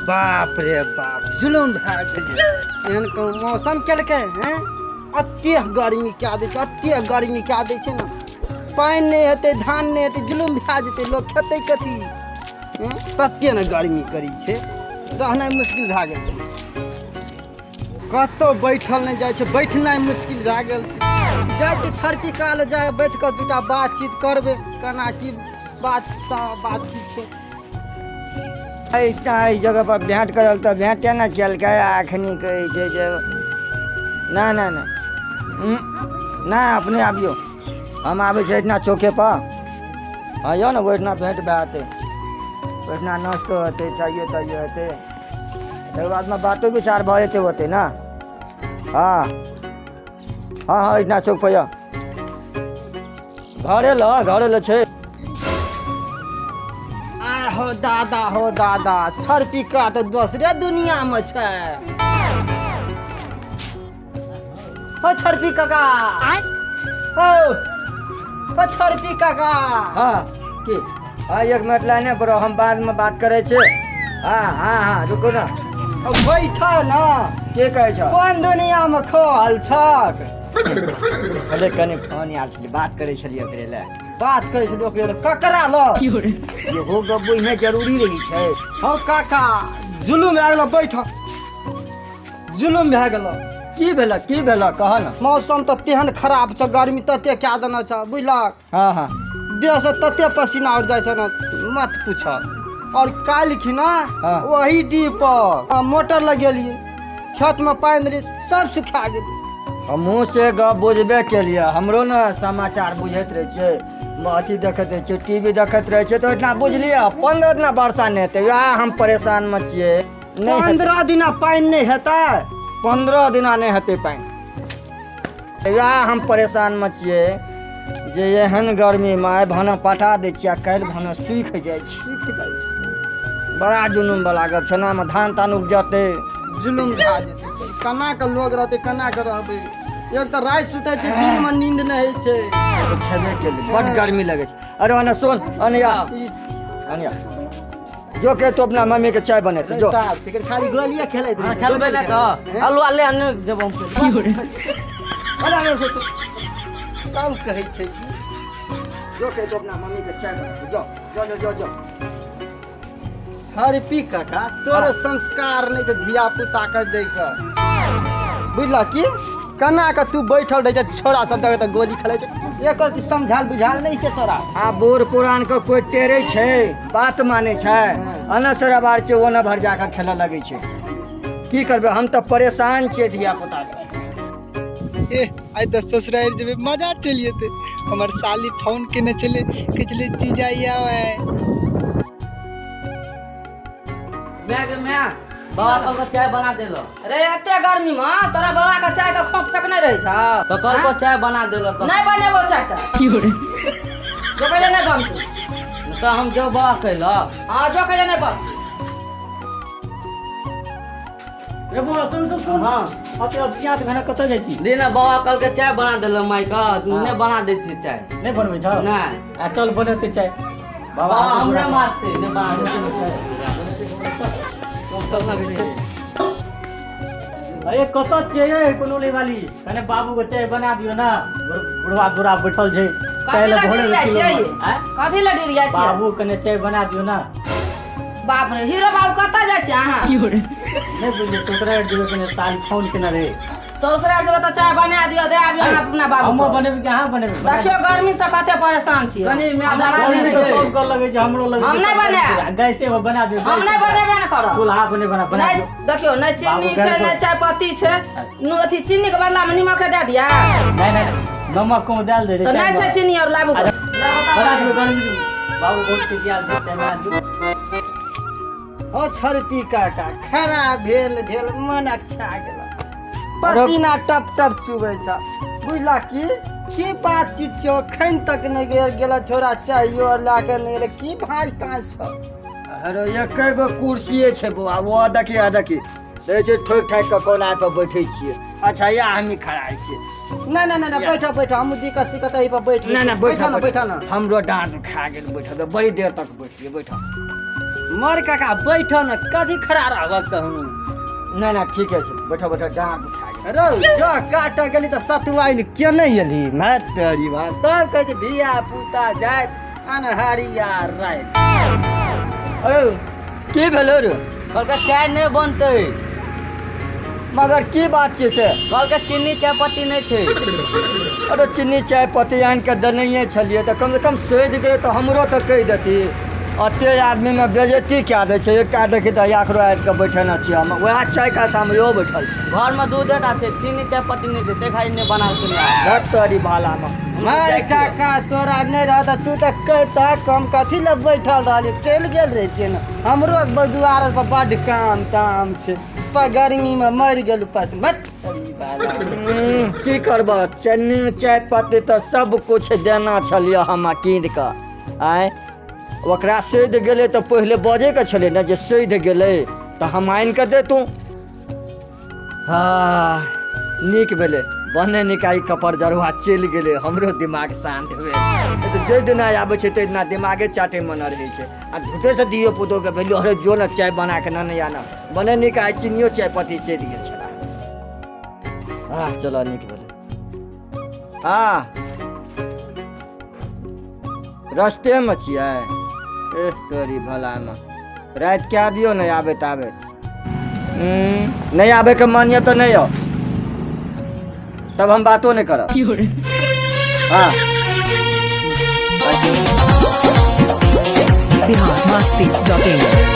बाप रे बाप, जुलुम भए गेलै। एहन मौसम केलकै हैं, एतेक गर्मी कए दै छै, एतेक गर्मी कए दै छै ने। पानि नहि हेतै, धान नहि हेतै, जुलुम भए जेतै, लोक खेतै कथी? हैं, तते ने गर्मी करै छै, रहनाइ मुश्किल भए गेल छै। कतहु बैठल नहि जाइ छै, बैठनाइ मुश्किल भए गेल छै। जाइ छै छड़पी काल जा बैठ कऽ दूटा बातचीत करबै, केना की बात बातचीत छै। एहिठाम एहि जगहपर भेँट करल तऽ भेँटे नहि केलकै। आ एखनी कहै छै जे नहि नहि नहि, नहि, अपने आबियौ, हम आबै छी एहिठिना चौकेपर। हँ, यौ ने, ओहिठिना भेँट भए जेतै, ओहिठिना नाश्तो हेतै, चाइयो ताइयो हेतै, तकर बादमे बातो विचार भऽ जेतै ओतै ने। हँ हँ हँ, एहिठिना चौकपर यऽ, घरे लग, घरे लग छै। आ हो दादा, हो दादा, छरपिका तऽ दोसरे दुनिया में छै। हो छरपी काका, हो हो छरपी काका। हँ की? हँ, एक मिनट लाइने पर हम बादमे बात करै छी। हँ हँ हँ, रुकू ने। बैठ ने। के कहै छ? कोन दुनिया में खोल छक? अरे, कनि फोन आयल छलै, बात करै छलियै ओकरे लए। बात करै छलियै ओकरे लए? ककरा लग? इहो गप बुझनाइ जरूरी रहै छै। हौ काका, जुलुम भए गेलो, बैठ, जुलुम भए गेलो। की भेल, की भेल, कह ने। मौसम तऽ तेहन खराब छै, गर्मी तते कए देने छै, बुझलक? हँ हँ। देह से तते पसीना उड़ जाइ छै ने, मत पूछ। और काल्हि खिना वही डीह पर मोटर लगेलियै, खेत में पानि देलियै, सब सुखा गेलै। हमहूँ से गप बुझबे केलियै। हमरो ने समाचार बुझैत रहै छियै, अथी देखैत रहै छियै, टीवी देखैत रहै छियै, तऽ ओहिठिना बुझलियै 15 दिना वर्षा नहि हेतै। वएह हम परेशानमे छियै, नहि हेतै। 15 दिना पानि नहि हेतै? 15 दिना नहि हेतै पानि। वएह हम परेशानमे छियै जे एहन गर्मीमे आइ भाना पटा दै छियै आ काल्हि भाना सूखि जाइ छै। सुखि जाइ छै। बड़ा जुलुम वाला गप छै ने, धान तान उपजतै? जुलुम भए जेतै। केना के लोग रहतै, केना के रहबै? एक तऽ राति सुतै छै, दिन में नींद नहि होइ छै। ओ तऽ छेबे केलै, बड गर्मी लगै छै। अरे अने सुन, अनया, अनया, जो के तो अपना मम्मी के चाय बनेतै, जो। साहब, एकर खाली गोलिये खेलैत रहै छै। खेलबै ने तऽ हलुआ ले आने जब हम। अरे अने सुन, तब कहै छै की जो के तो अपना मम्मी के चाय बनेतै, जो जो जो जो जो। हरपी काका, तोर संस्कार नहि छै धिया पुता के दै के, बुझलह की? केना के तू बैठल रहै छै, छोरा सब देखै तऽ गोली खेलै छै, एकर तू समझाल बुझाल नहि छै तोरा। आ बूढ़ पुरान के कोइ टेरे छै? बात मानै छै? अनसर अबार छै, ओने भर जाके खेलऽ लगै छै। की करबै, हम तऽ परेशान छियै धिया पुता से। ए, आइ तऽ ससुरारि जेबै, मजा चलि जेतै। हमर साली फोन केने छलै, कहै छलै जीजा आउ आइ। मैं के मैं बाबा कहलको चाय बना देलो। रे, एते गर्मी में तोरा बाबा के चाय के खोंख फेकने रहै छौ? तो कहलको चाय बना देलो तो। नहीं बनेबो चाय तऽ, जो कहले नहीं बनतै। तो हम जो बाबा कहलो। हाँ, जो कहले नहीं बनतै। रे बौआ, सुन सुन सुन। हाँ। अते अब सियात घना कतऽ जाइ छी? दिन बाबा कहलके चाय बना देलो माई का, नहीं बना दै छी चाय। नहि बनबै छौ? नहीं। आ चल, बनेतै चाय बाबा। बाबा हमरा मारते, नहीं बना दै। अरे, कतऽ छियै यै कोनो वाली? कने बाबू के चाय बना दियौ ने, बुढ़वा दूरा बैठल छै, चाय कथी लए लए भोरे डिरियाइ छियै? आँय? कथी लए डिरियाइ छियै? बाबू, कने चाय बना दियौ ने। बाप रे, हीरो बाबू, कतऽ जाइ छियै अहाँ? नहि बुझलियै, ससुरारि जेबै, कने साली फोन केने रहै। ससुराल जेबै तऽ चाय बना दियौ, दे आबियौ अहाँ अपना बाबू हमो के। बनेबै कि अहाँ बनेबै? बना देखियौ, गर्मी से कते परेशान छियै। कनी मैं हमरा बना गर्मी देबै। तऽ सबके लगै छै, हमरो लगै हम छै। नहि बनायब। गैसे पर बना दियौ। हम नहि बनेबे ने करब। चूल्हा बने बना बना नहि दियौ। देखियौ, नहि चीनी बाबू छै, गैस नहि चाय पत्ती छै। अथी चीनी के बदला में नीमक दे दिया? नहि नहि नहि, नमक कम दालि दे। तऽ नहि छै चीनी और, लाबू। बना दियौ, गर्मी बाबू बहुत खिसियाल छै, चाय बना दियौ। हो छरपी काका, खड़ा भेल भेल मन अच्छा गेल, पसीना टप टप चुबै छ, बुझला की? की बातचीत छौ? एखन तक नहि गेल गेल छोरा, चाहियो और लए के नहि गेल, की भाँज ताँज छौ? अरे, एके गो कुर्सिए छै बौआ, ओ देखी, आ देखी, देखै छै, ठोकि ठाकि कऽ कोना पर बैठै छियै। अच्छा, या हमही खड़ा छियै। नहि नहि नहि, बैठ बैठ, हम दिक्कत सिक्कत एहि पर बैठ। नहि नहि, बैठ बैठ। ने, बैठ ने। हमरो डाँट खा गेल, बैठ, बड़ी देर तक बैठिए, बैठ। मर काका बैठ न, कथी खड़ा रहबक तहन? नहि नहि, ठीके छै, बैठो बैठो, डाँट उठा गेल। रौ जौ काटऽ गेली तऽ सतुआइल के नहि एलही? मातरी भात, तब कहै छै धिया पुता जाइत अन्हरिया राति। अरे की भेलो रे? कहलकै चाय नहि बनतै। मगर की बात छै से? कहलकै चीनी चाय पत्ती नहि छै। अरे चीनी चाय पत्ती आनि कऽ देनहिए छलियै तऽ कमसँ कम सधि गेलै तऽ हमरो तऽ कहि देती। एते आदमीमे बेजती कए दै छै। एकटा देखी तऽ एकरो आबि कऽ बैठेने छियै हम, उएह चायके आशामे इहो बैठल छै। घरमे दूधेटा छै, चीनी चाय पत्ती नहि छै, ताहि खातिर नहि बनालकै। धत तोरी भालामे। मार काका, तोरा नहि रहत तू तऽ कहितह कम, कथी लए बैठल रहली? चलि गेल रहितियै ने, हमरो दुआर पर बड्ड काम ताम छै, पर गर्मीमे मरि गेलहुँ पस मत। की करबह, चीनी चाय पत्ती तऽ सब कुछ देना छलियै हम कीन कऽ। आँय, ओकरा सधि गेलै तऽ पहिले बजैके छलै ने जे सधि गेलै, तऽ हम आनि कऽ देतहुँ। हँ, नीक भेलै, बने निकाही कपर जरुआ चलि गेलै, हमरो दिमाग शान्त भेल। तऽ जाहि दिना आबै छै ताहि दिना दिमागे चाटैमे न रहै छै आ झूठेसँ धियो पुतोके भेलियो, अरे जो ने चाय बना कऽ ने आना। बने नीक आइ चीनियो चाय पत्ती सधि गेल छलै। हँ, चलऽ, नीक भेलै। हँ, रस्तेमे छियै। एह तोरी भलामे, राति कए दियौ ने आबैत आबैत। नहि आबैके मन यऽ तऽ नहि आउ, तब हम बातो नहि करब। हँ। बिहार मस्ती.in।